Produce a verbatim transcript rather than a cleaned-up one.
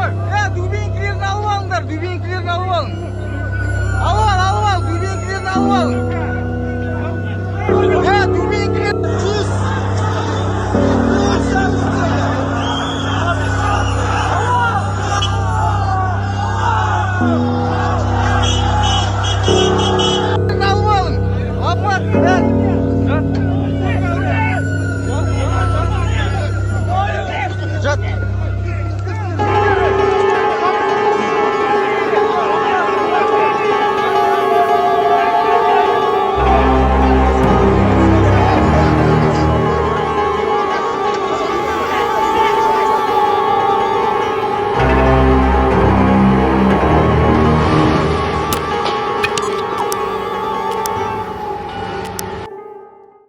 Ya, tubeng clear na awang, dah, tubeng clear na awang. Awang, awang, tubeng clear na awang. Ya, tubeng clear.